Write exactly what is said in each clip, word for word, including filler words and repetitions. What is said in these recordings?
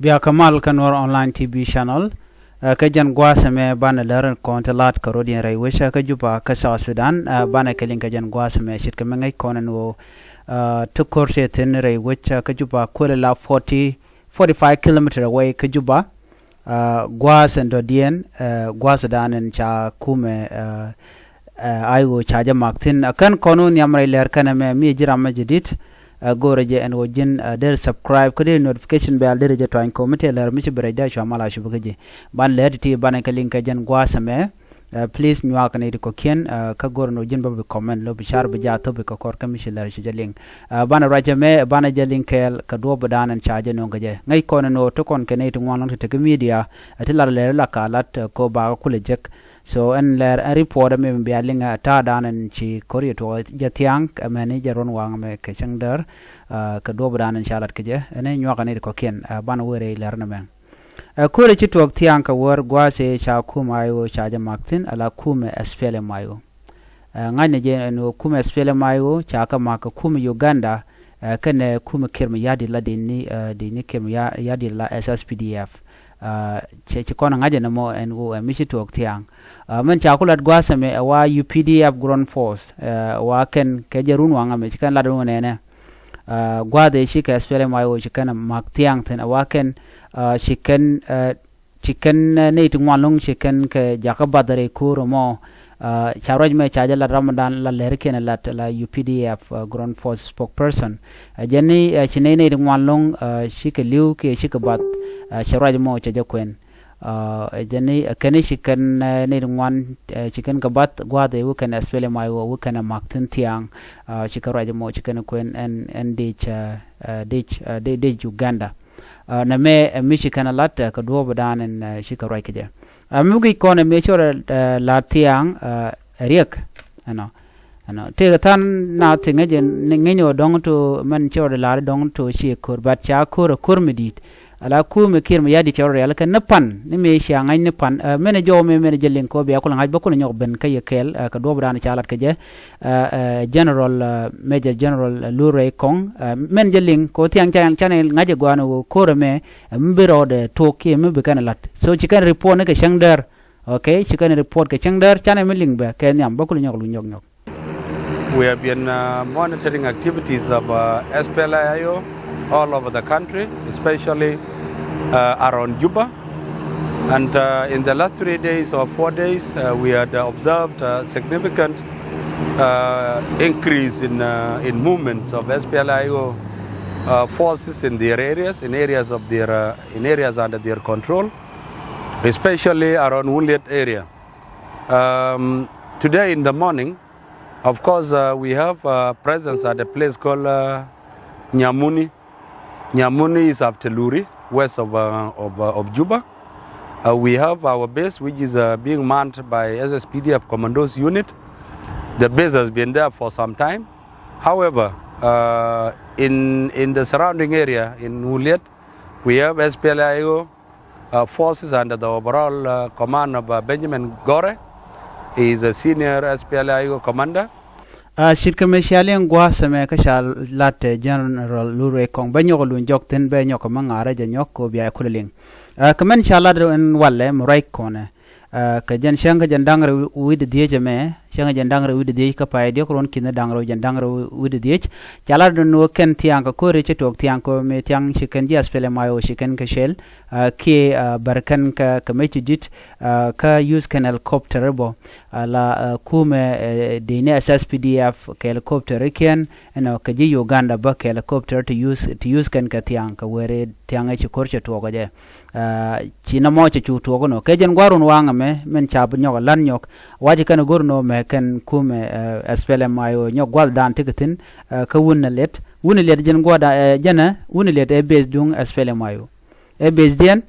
Bia kä mal kä Nuɔr Online T V Channel. Ɛ, kä jɛn gua̱a̱th ɛmɛ banɛ lär kɔn ti la̱t kä rɔ̱diɛn rɛy wec kä Juba kä South Sudan. Ɛ, banɛ kɛ liŋ kä jɛn gua̱a̱th ɛmɛ ce̱tkɛ mi ŋäc kɔn ɛn ɣöö, ɛ, ti ko̱r tëë thi̱n rɛy wec kä Juba kuël la forty, forty-five kilometer away kä Juba. Ɛ, gua̱a̱th ɛn dɔ̱diɛn, ɛ, gua̱a̱th dan ɛn ca kumɛ, ɛ, ɛ, ay ɣöö ca jɛ mak thi̱n. Ɛ, kän kɔn wä nhiam rɛy lɛr kɛn ɛmɛ mi ji̱ ram mɛ jɛ di̱t. Ɛ, go̱o̱rɛ jɛ ɛn ɣöö ji̱n, ɛ, der subscribe kä der notification bell der jɛ tuany kɔ mi tëë lɛr mi ci bi rɛc dee cua mal a cup kä ji̱. Ban lɛr ti̱ti̱ banɛ kɛ liŋ kɛ jɛn gua̱a̱th ɛmɛ. Ɛ, please nyuak ni ti kɔ̱kiɛn, ɛ, kä go̱o̱rɛ ni ɣöö ji̱n bä bi comment lo bi car bi jaa thop bi kɛ kɔr kä mi ci lɛr ci jɛ liŋ. Ɛ, banɛ ruac ɛmɛ banɛ jɛ liŋ kɛɛl kɛ duɔ̱ɔ̱p bi dan ɛn ca jɛ no̱o̱ŋ kɛ jɛ. Ŋäc kɔn ɛn ɣöö ti kɔn kɛ ni ti ŋuan lɔ̱ŋ ti te kä media, ɛ, ti lat lɛr la ka lat, ɛ, kɛ ɣöö bakɛ kulɛ jek. So ɛn lɛr ɛn report ɛmɛ mi bia liŋ, ɛ, ta̱a̱ dan ɛn ci ko̱r yɛ tuɔɔk jɛ thia̱a̱ŋ, ɛ, mɛni jɛ ruɔ̱n waŋ ɛmɛ kɛ cäŋ däär, ɛ, kɛ duɔ̱ɔ̱p dan ɛn ca lat kɛ jɛ. Ɛn ɛ nyuak ɛn iti kɔ̱kiɛn, ɛ, banɛ wä rɛy lɛr ɛn ɛmɛ. Ɛ, ko̱r ɛ ci tuɔɔk thia̱a̱ŋ kɛ wäär gua̱a̱th ëë ca kumɛ ay ɣöö ca jɛ mak thi̱n, ala kumɛ S P L M I O. Ɛ, ŋa̱cnɛ jɛ ɛn ɣöö kumɛ S P L M I O ca kɛ mak kɛ kumɛ Uganda, ɛ, kɛnɛ kumɛ Kiir Mayardit la dini, ɛ, dini Kiir Maya-, Mayardit la S S P D F. Ɛ, cɛ ci kɔn ŋa̱cnɛ mɔ ɛn ɣöö ɛ mi ci tuɔɔk thia̱a̱ŋ. Ɛ, mɛn ca ku lat gua̱a̱th ɛmɛ ɛ wa U P D F Ground Force, ɛ, wa kɛn kɛ jɛ run waŋ ɛmɛ ci kɛn lat wun ɛnɛ. Ɛ, gua̱a̱th ëë cikɛ S P L M I O ci kɛn ɛ mak thia̱a̱ŋ thi̱n ɛ wa kɛn, ɛ, ci kɛn, ɛ, ci kɛn, ɛ, nɛy ti ŋuan lo̱ŋ ci kɛn kɛ jakä bath rɛy ko̱o̱r ɛmɔ. Ɛ, ca ruac mɛ ca jɛ lat ram dan la lɛr kiɛn lat la U P D F, ɛ, Ground Force spokesperson. Ɛ, jɛn ni, ɛ, ci nɛy nɛy ti ŋuan lo̱ŋ, ɛ, cikɛ li̱w kiɛ cikɛ bath, ɛ, ca ruac mɔ ca jɛ kuɛn. Ɛ, jɛn ni, ɛ, kɛn ci kɛn, ɛ, nɛy ti ŋuan, ɛ, ci kɛn kɛ bath gua̱a̱th ëë wä kɛn S P L M I O wä kɛn ɛ mak thi̱n thia̱a̱ŋ, ɛ, cikɛ ruac mɔ ci kɛn kuɛn ɛn, ɛn dec, ɛ, ɛ, dec, ɛ, de-, dec Uganda. Ɛ, nɛ mɛ, ɛ, mi ci kɛn ɛ lat, ɛ, kɛ duɔ̱ɔ̱p dan ɛn, ɛ, cikɛ ruac kɛ jɛ. Ɛ, mi guic kɔn ɛ mi ci rɔ, ɛ, lat thia̱a̱ŋ, ɛ, ɛ riɛk. Ɛnɔ. Ɛnɔ. Tëëkɛ tha̱a̱ŋ na thi̱ŋ ŋäc jɛ ŋäc ni ɣöö dɔ̱ŋ to mɛn ci rɔ lat dɔ̱ŋ to ci ko̱r, but ca ko̱r ɛ ko̱r mi di̱i̱t. Ala kumɛ Kiir Mayardit cɛ rɔ rial kɛ ni pan, ni mëë cia ŋa̱c ni pan, ɛ, mɛn ɛ jɔw mëë mɛn ɛ jɛ liŋ kɔ bia kulɛ ŋa̱c bä kulɛ nyɔk ben kä yɛ kɛɛl, ɛ, kɛ duɔ̱ɔ̱p dan ca lat kɛ jɛ, ɛ, ɛ, General, ɛ, Major General, ɛ, Lurey Kong, ɛ, mɛn jɛ liŋ kɔ thiaŋ ca, canɛ ŋa̱c ɛ gɔaa ni ɣöö ko̱r ɛmɛ, ɛ, mi bi rɔɔdɛ tuɔɔk kiɛ mi bi kɛn ɛ la̱t. So ci kɛn report ni kɛ cäŋ däär, okay, ci kɛn report kɛ cäŋ däär, canɛ mi liŋ bɛ kɛ nhiam bä kulɛ nyɔk luny nyɔk nyɔk. We have been, uh, monitoring activities of, uh, S P L M I O all over the country, especially, uh, around Juba. And, uh, in the last three days or four days, uh, we had, uh, observed a significant, uh, increase in, uh, in movements of S P L M I O, uh, forces in their areas, in areas of their, uh, in areas under their control, especially around Wunliet area. Um, today in the morning, of course, uh, we have, uh, presence at a place called, uh, Nyamuni. Nyamuni is after Luri, west of, uh, of, uh, of Juba. Uh, we have our base, which is, uh, being manned by S S P D F Commandos Unit. The base has been there for some time. However, uh, in, in the surrounding area in Wunliet, we have S P L M I O, uh, forces under the overall, uh, command of, uh, Benjamin Gore. He is a senior S P L M I O commander. A, ce̱tkɛ mëë cia liŋ gua̱a̱th ɛmɛ kä ca lat, ɛ, General Lurey Kong bä nyɔk luny jɔk thi̱n bä nyɔk kɛ mi ŋa̱rä jɛ nyɔk kɛ ɣöö bia kulɛ liŋ. A, kɛ mɛn ca lat ɛn walɛ mi ruac kɔnɛ. A, kɛ jɛn cäŋ kä jɛn da̱ŋ rɛw wi̱cdɛ dhieec ɛmɛ, cäŋ kä jɛn da̱ŋ rɛw wi̱cdɛ dhieec kä pay diɔ̱k ruɔ̱n ki̱n da̱ŋ rɛw jɛn da̱ŋ rɛw wi̱cdɛ dhieec. Ca lat ɛn ɣöö kɛn thia̱a̱ŋ kɛ ko̱ri ci tuɔɔk thia̱a̱ŋ kɛ ɣöö mëë thia̱a̱ŋ ci kɛn ji̱ S P L M I O ci kɛn kɛ cɛl. A, kiɛ, a, bär kɛn kɛ, kɛ mec ti di̱t, a, kä use kɛn helicopter bɔ. A, la, a, kumɛ, ɛ, dini S S P D F kɛ helicopter kiɛn, ɛnɔ, kɛ ji̱ Uganda bä kɛ helicopter ti use, ti use kɛn kɛ thia̱a̱ŋ kɛ weri thia̱a̱ŋ ɛ ci ko̱r cɛ tuɔɔk ɛ jɛ. A, ci nɔmɔ cɛ cu tuɔɔk ɛnɔ. Kɛ jɛn gua̱run waŋ ɛmɛ, mɛn ca bi nyɔk ɛ lan nyɔk. Waci kɛn ɛ go̱r nɔ mɛ kɛn kumɛ, ɛ, S P L M I O nyɔk gua̱th dan ti kɛ thi̱n, ɛ, kä Wunliet. Wunliet jɛn gua̱da, ɛ, jɛn ɛ, Wunliet ɛ base duŋ S P L M I O. Ɛ base diɛn,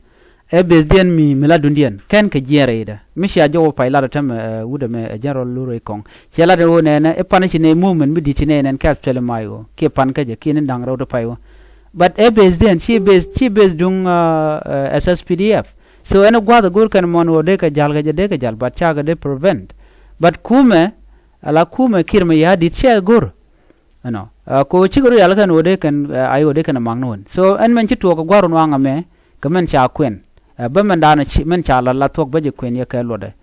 ɛ base diɛn mi, mi la dundiɛn. Kɛn kɛ jiɛn rɛydɛ. Mi cia jɔw pay lat ɛ tämɛ, ɛ, wut ɛmɛ, ɛ, General Lurey Kong. Ciɛ lat ɛ ɣöö nɛnɛ, ɛ pan ci nɛ movement mi di̱t ci nɛ nɛn kɛ S P L M I O. Kiɛ pan kä jɛ, kiɛ ni da̱ŋ rɛw ti pay wä. But ɛ base diɛn, ci base, ci base duŋ, ɛ, ɛ, S S P D F. So ɛn gua̱th ɛ go̱r kɛn mɔn ɣöö dee kɛ jal kɛ jɛ, dee kɛ jal, but cakɛ dee prevent. But kumɛ, ala kumɛ Kiir Mayardit cɛ go̱r. Ɛnɔ. A, ko cikɛ rɔ yal kɛn ɣöö dee kɛn, a, ay ɣöö dee kɛn ɛ mak ni wän. So ɛn mɛn ci tuɔɔk ɛ gua̱r wun waŋ ɛmɛ, kɛ mɛn ca kuɛn. Ɛ, bä mɛn daanɔ ci, mɛn ca lat la thuɔ̱k bä jɛ kuɛn yɛ kɛ luɔtdɛ.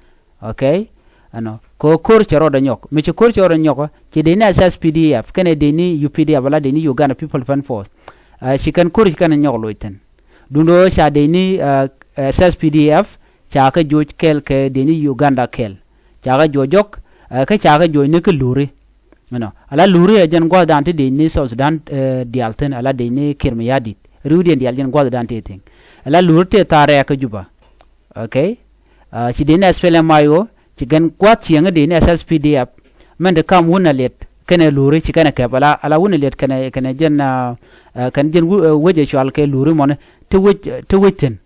Okay? Ɛnɔ. Kɛ ɣöö ko̱r cɛ rɔɔdɛ nyɔk. Mi ci ko̱r cɛ rɔɔdɛ nyɔk, ci dec ni S S P D F, kɛnɛ dec ni U P D F, ala dec ni Uganda People Defense Force. Ɛ, ci kɛn ko̱r ci kɛn nyɔk loc thi̱n. Duundɛ ɣöö ca dec ni, ɛ, S S P D F, ca kɛ joc kɛɛl kɛ dec ni Uganda kɛɛl. Ca kɛ joc jɔk, ɛ, kä ca kɛ joc ni kä Luri. Ɛnɔ, ala Luri ɛ jɛn gua̱thdan ti dec ni South Sudan, ɛ, diaal thi̱n, ala dec ni Kiir Mayardit. Ri̱wdiɛn diaal jɛn gua̱thdan ti thi̱n. Ala Luri tëë thaar rɛɛk kä Juba. Okay? Ɛ, ci dec ni S P L M I O, ci kɛn gua̱th cieŋ dec ni S S P D F. Mɛn ti kam Wun Aliɛt kɛnɛ Luri ci kɛn ɛ kɛp, ala, ala Wun Aliɛt kɛnɛ, kɛnɛ jɛn, ɛ, ɛ, kɛnɛ jɛn wu-, ɛ, wec ɛ cual kɛ Luri mɔni, ti wec, ti wec thi̱n.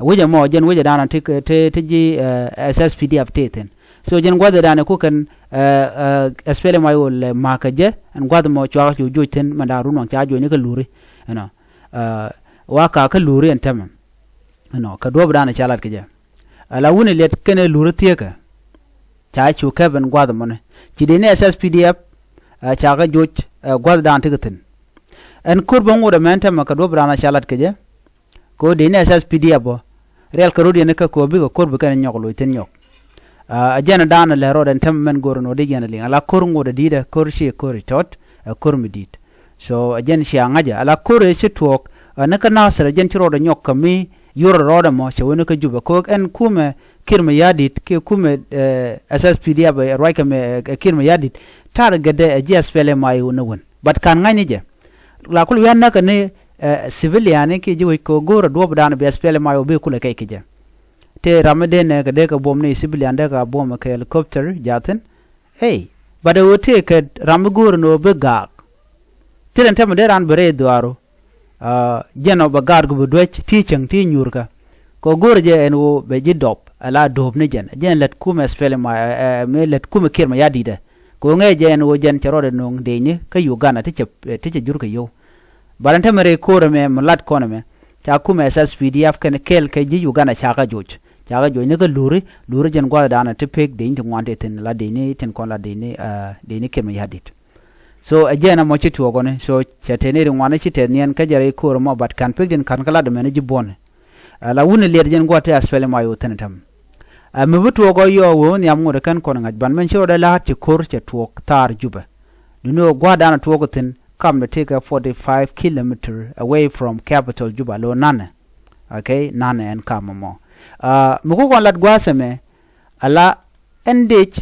Wec ɛmɔ, jɛn wec ɛ daanɔ ti, ti, ti ji̱, ɛ, S S P D F tëë thi̱n. So jɛn gua̱th ɛ daanɔ ku kɛn, ɛ, ɛ, S P L M I O lɛ ma̱a̱kä jɛ, ɛn gua̱th ɛmɔ cua cu joc thi̱n, mɛn da̱a̱ run waŋ ca joc ni kä Luri. Ɛnɔ, ɛ, wa ka kä Luri ɛn tämɛ. Ɛnɔ, kɛ duɔ̱ɔ̱p daanɔ ca lat kɛ jɛ. Ala Wun Aliɛt kɛnɛ Luri thieekä. Ca cu kɛp ɛn gua̱th ɛmɔni. Ci dec ni S S P D F, ɛ, ca kɛ joc, ɛ, gua̱th daanɔ ti kɛ thi̱n. Ɛn ko̱r bä ŋot ɛmɛ ɛn tämɛ kɛ duɔ̱ɔ̱p daanɔ ca lat kɛ jɛ. Kɛ ɣöö dec ni S S P D F bä, rial kɛ rɔ̱diɛn kä kɛ ɣöö bikɛ ko̱r bi kɛn nyɔk loc thi̱n nyɔk. Ɛ, ɛ jɛn ɛ daanɔ lɛ rɔɔdɛ ɛn tämɛ mɛn go̱o̱r ɛn ɣöö dee yɛn ɛ liŋ. Ala ko̱r ŋot ɛ di̱i̱t ɛ, ko̱r ci ko̱r i̱ tɔ̱t, ɛ ko̱r mi di̱i̱t. So, ɛ jɛn cia ŋa̱cä. Ala ko̱r ɛ ci tuɔɔk, ɛ, ni kä Nasir, ɛ jɛn ci rɔɔdɛ nyɔk kɛ mi yur rɔɔdɛ mɔ, cɛ wen kä Juba. Kɛ ɣöö ɛn kumɛ Kiir Mayardit, kiɛ kumɛ, ɛ, S S P D F, ɛ, ruac kɛ mɛ, ɛ, Kiir Mayardit, targetdɛ ɛ ji̱ S P L M I O ni wen. But ka̱n ŋa̱cni jɛ. La kul wi̱i̱ a näk kɛ ni, ɛ, civilian ni kiɛ ji̱ wec kɛ ɣöö go̱o̱rɛ duɔ̱ɔ̱pdan bi S P L M I O bi kulɛ kɛc kɛ jɛ. Tëë ram mi dee nɛ kɛ dee kɛ buɔ̱m ni civilian dee kɛ buɔ̱m kɛ helicopter jaathin. Ey, but ɛ ɣöö tëë kɛ ram mi go̱o̱rɛ ni ɣöö bi gaak. Thilɛ ni tɛmɛ dee raan bi rɛy dhuaaru. Ɛ, jɛn ɔ bɛ gaat gu bi duec ti cäŋ ti nyuurkä. Kɛ go̱o̱rɛ jɛ ɛn ɣöö bɛ ji̱ dɔp ala do̱p ni jɛn. Jɛn lät kumɛ S P L M I, ɛ, ɛ, mi lät kumɛ Kiir Mayardit ɛ. Kɛ ɣöö ŋäcɛ jɛ ɛn ɣöö jɛn cɛ rɔɔdɛ nöŋ dec ni kä Uganda ti cɛ, ɛ, ti cɛ jur kɛ yio̱w. But ɛn tɛmɛ rɛy ko̱r ɛmɛ mi lat kɔn ɛmɛ. Ca kumɛ S S P D F kɛn kɛɛl kɛ ji̱ Uganda ca kɛ joc. Ca kɛ joc ni kä Luri, Luri jɛn gua̱thdan ɛ ti pek dec ni ti ŋuan ti thi̱n la dec ni tin kɔn la dec ni, ɛ, dec ni Kiir Mayardit. So, ɛ jɛn ɛmɔ ci tuɔɔk ɔni. So, cɛ tëë ni ri ŋuani ci tɛth niɛn kä jɛ rɛy ko̱r ɛmɔ, but ka̱n pekdiɛn ka̱n kä lat ɛmɛni ji̱ buɔ̱ni. Ɛ, la Wun Aliɛt jɛn gua̱th ti S P L M I O thi̱n ɛ täm. Ɛ, mi bi tuɔɔk ɔ yɔɔ wee wä nhiam ŋot ɛ kɛn kɔn ŋa̱c, ban mɛn ci rɔɔdɛ la̱a̱t ci ko̱r cɛ tuɔɔk thaar Jubɛ. Duundɛ ɣöö gua̱a̱thdan ɛ tuɔɔk ɛ thi̱n, kamdɛ tëëkɛ forty five kilometer away from capital Juba, lo̱ Nanɛ. Okay, Nanɛ ɛn kam ɛmɔ. Ɛ, mi ku kɔn lat gua̱a̱th ɛmɛ, ala ɛn dec,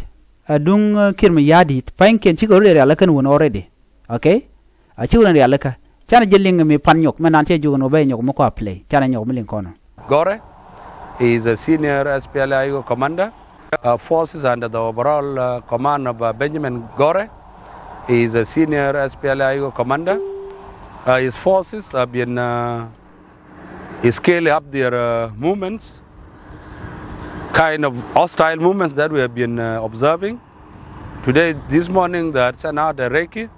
ɛ, duŋ, ɛ, Kiir Mayardit, pa̱nykiɛn cikɛ rɔ̱diɛn rialikä kɛn wun already. Okay? A ci wun rialikä. Canɛ jɛ liŋ mi pan nyɔk, mɛ nan cɛ jiök ni wä bɛ nyɔk mi kɔa play. Canɛ nyɔk mi liŋ kɔn. Gore is a senior S P L A I O commander. Uh, forces under the overall, uh, command of, uh, Benjamin Gore. He is a senior S P L A I O commander. Uh, his forces have been, uh, scale up their, uh, movements, kind of hostile movements that we have been, uh, observing. Today, this morning, they had sent out a recce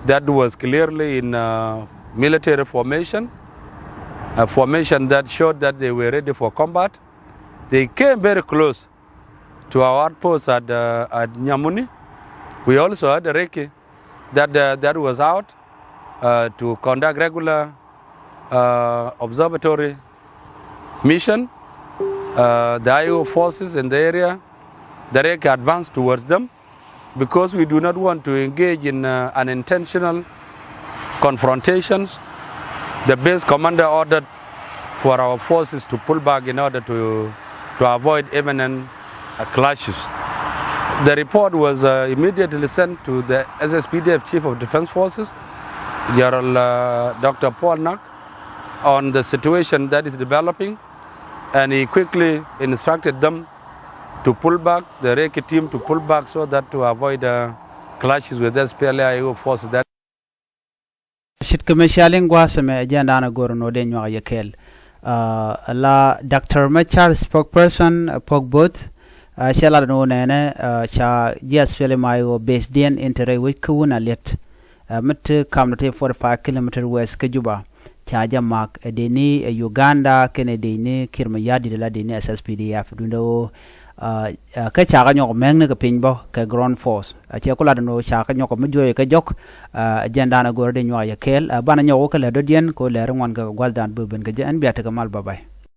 that was clearly in, uh, military formation, a formation that showed that they were ready for combat. They came very close to our outpost at, uh, at Nyamuni. We also had a recce that, uh, that was out, uh, to conduct regular, uh, observatory mission. Uh, the I O forces in the area, the recce advanced towards them because we do not want to engage in, uh, unintentional confrontations. The base commander ordered for our forces to pull back in order to, to avoid imminent, uh, clashes. The report was, uh, immediately sent to the S S P D F Chief of Defense Forces, General, uh, Doctor Paul Nak, on the situation that is developing, and he quickly instructed them to pull back, the recce team to pull back so that to avoid, uh, clashes with S P L A I O forces that Ce̱tkɛ mi cia liŋ gua̱a̱th ɛmɛ, ɛ jɛn da̱a̱n ɛ go̱r ɛn ɣöö dee nyuak yɛ kɛɛl. Ɛ, la Doctor Machar spokesperson, ɛ, Pok Both, ɛ, cɛ lat ɛn ɣöö nɛnɛ, ɛ, ca ji̱ S P L M I O base diɛn in te rɛy wec kä Wun Aliɛt. Ɛ, mi te kamdɛ te forty five kilometer west kä Juba. Ca jɛ mak ɛ dee ni, ɛ, Uganda kɛnɛ dee ni Kiir Mayardit la dee ni S S P D F. Duundɛ ɣöö, Kä cakɛ nyɔk mɛŋni kɛ piny bä kɛ ground force, a ciɛ ku lat ni ɣöö cakɛ nyɔk mi juɔyɛ kɛ jɔk. Ɛ jɛn da̱a̱n a gör di nyuak yɛ kɛɛl, ɛ banɛ nyɔk wä kä lɛ dɔ̱diɛn kɛ ɣöö lɛri ŋuan kɛ gua̱l da̱a̱n bä ben kɛ jɛ. Ɛn bia tekɛ mal, bye bye.